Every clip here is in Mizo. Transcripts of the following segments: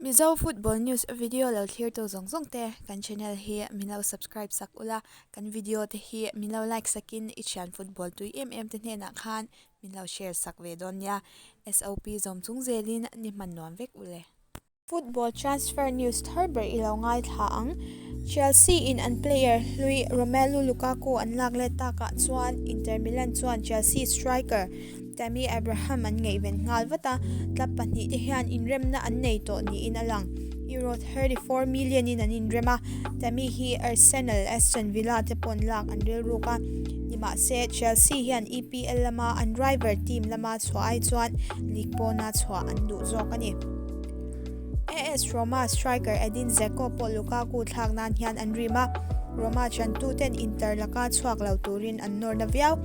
Mizo Football News video lo thlirtu zawng zawng te kan channel hi min lo subscribe sak ula, kan video te hi min lo like sakin i thian football tui em em te hnenah khan min lo share sak ve dawn nia. SOP zawm chung zelin ni hman nuam vek ule. Football transfer news thar ber i lo ngaithla ang. Chelsea in an player hlui Romelu Lukaku an lak let takah chuan Inter Milan chuan Chelsea striker Tammy Abraham an ngaihven nghal vat a, club pahnihte hian inremna an nei tawh niin a lang. Euro 34 million in an inrem a, Tammy hi Arsenal, Aston Villa te pawn lak an rilruk a. Nimahse, Chelsea hian EPL lama an rival team lama chhuah ai chuan league pawna chhuah an duh zawk a ni. AS Roma striker Edin Dzeko pawh Lukaku thlak nan hian an rim a, Roma chantuten Inter laka chhuak lo turin an nawr na viau.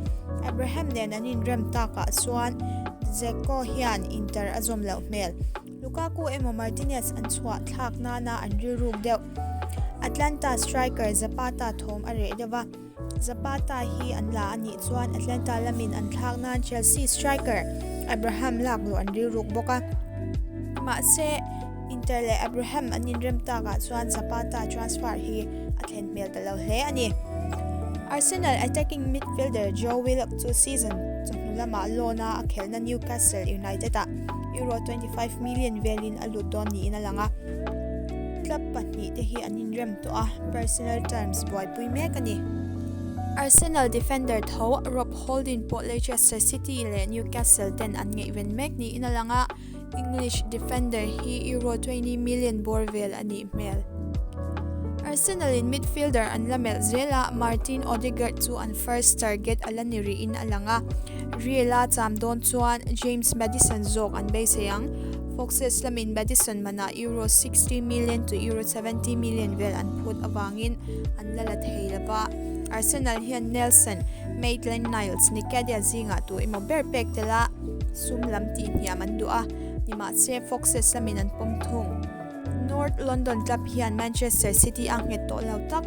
Abraham nen an inrem takah chuan Dzeko hian Inter a zawm loh hmel. Lukaku emaw Martinez an chhuah thlak nana an rilruk deuh. Atlanta striker Zapata thawm a reh deuh a. Zapata hi an la a nih chuan Atlanta lamin an thlak nan Chelsea striker Abraham lak luh an rilruk bawk a. Mahse, Inter leh Abraham an inrem takah chuan Zapata transfer hi a thlen hmel ta lo hle a ni. Arsenal attacking midfielder Joe Willock chu season chawhnu lamah loan-a a khelhna Newcastle United-ah Euro 25 million velin a lut dawn niin a lang a. Club pahnihte hi an inrem tawh a, personal terms buaipui mek a ni. Arsenal defender tho Rob Holding pawh Leicester City leh Newcastle ten an ngaihven mek niin a lang a, English defender hi Euro 20 million bawr vel a nih hmel. Arsenal in midfielder an la melh zel a, Martin Odegaard chu an first target a la ni rihin a lang a, Real a cham dawn chuan James Maddison zawk an beisei ang. Foxes lamin Maddison manah Euro 60 million to Euro 70 million vel an phut avangin an la la thei lo va. Arsenal hian Nelson Maitland-Niles Nikedia zingah tu emaw ber pek tel a, sum lam tihhniam an duh a, nimahse Foxes lamin an pawm thung. North London club hian Manchester City a nghet tawh lo tak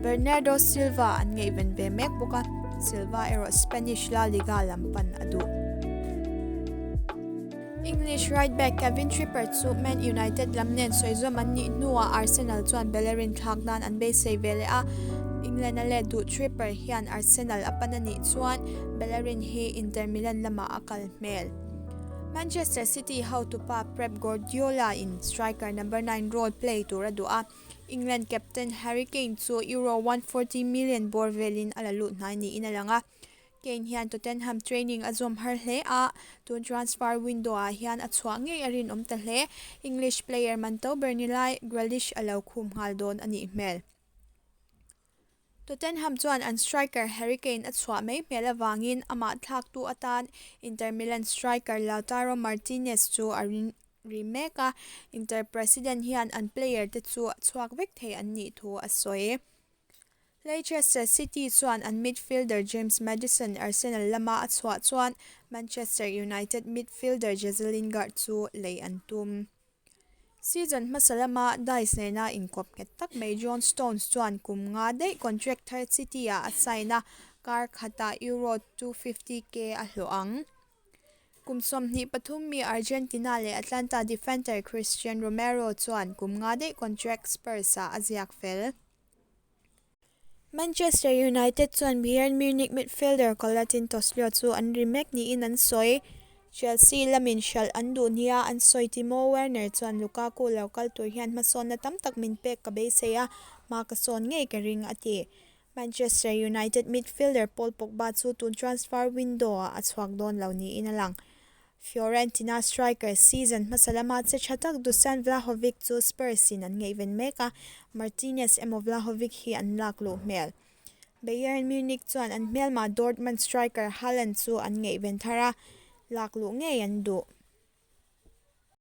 Bernardo Silva an ngaihven ve mek bawk a, Silva erawh Spanish La Liga lam pan a duh. English right back Kevin Trippier chu Man United lam nen sawi zawm an nih hnuah Arsenal chuan Bellerin thlak nan an beisei ve leh a, England a let duh Trippier hian Arsenal a pan a nih chuan Bellerin hi Inter Milan lamah a kal hmel. Manchester City hotupa Pep Guardiola in striker number 9 role play tur a duh a, England captain Harry Kane chu Euro 140 million bawr velin a la lut hnai niin a lang a. Kane hian Tottenham training a zawm har hle a, tun transfer window ah hian a chhuah ngei a rinawm ta hle. English player man to ber ni lai Grealish a lo khum nghal dawn a nih hmel. Tottenham chuan an striker Harry Kane a chhuah mai hmel avangin amah thlaktu atan Inter Milan striker Lautaro Martinez chu a ri mek a, Inter president hian an player te chu chhuak vek thei an nih thu a sawi. Leicester City chuan an midfielder James Maddison Arsenal lama a chhuah chuan Manchester United midfielder Jesse Lingard chu lei an tum. Season hmasa lama Dice nena inkawp nghet tak mai John Stones chuan kum nga daih contract thar City-ah a sign a, kar khatah Euro 250k a hlawh ang. Kum 23 mi Argentina leh Atlanta defender Cristian Romero chuan kum nga daih contract Spurs-ah a ziak fel. Manchester United chuan Bayern Munich midfielder Colatin Toslio chu an ri mek niin an sawi. Chelsea lamin hralh an duh nia an sawi Timo Werner chuan Lukaku lo kal tur hian hmasawnna tam tak min pek ka beisei a, hma ka sawn ngei ka ring a ti. Manchester United midfielder Paul Pogba chu tun transfer window-ah a chhuak dawn lo niin a lang. Fiorentina striker season hmasa lama che tha tak Dusan Vlahovic chu Spurs in an ngaihven mek a, Martinez emaw Vlahovic hi an lak luh hmel. Bayern Munich chuan an hmelma Dortmund striker Haaland chu an ngaihven thar a, lak luh ngei an duh.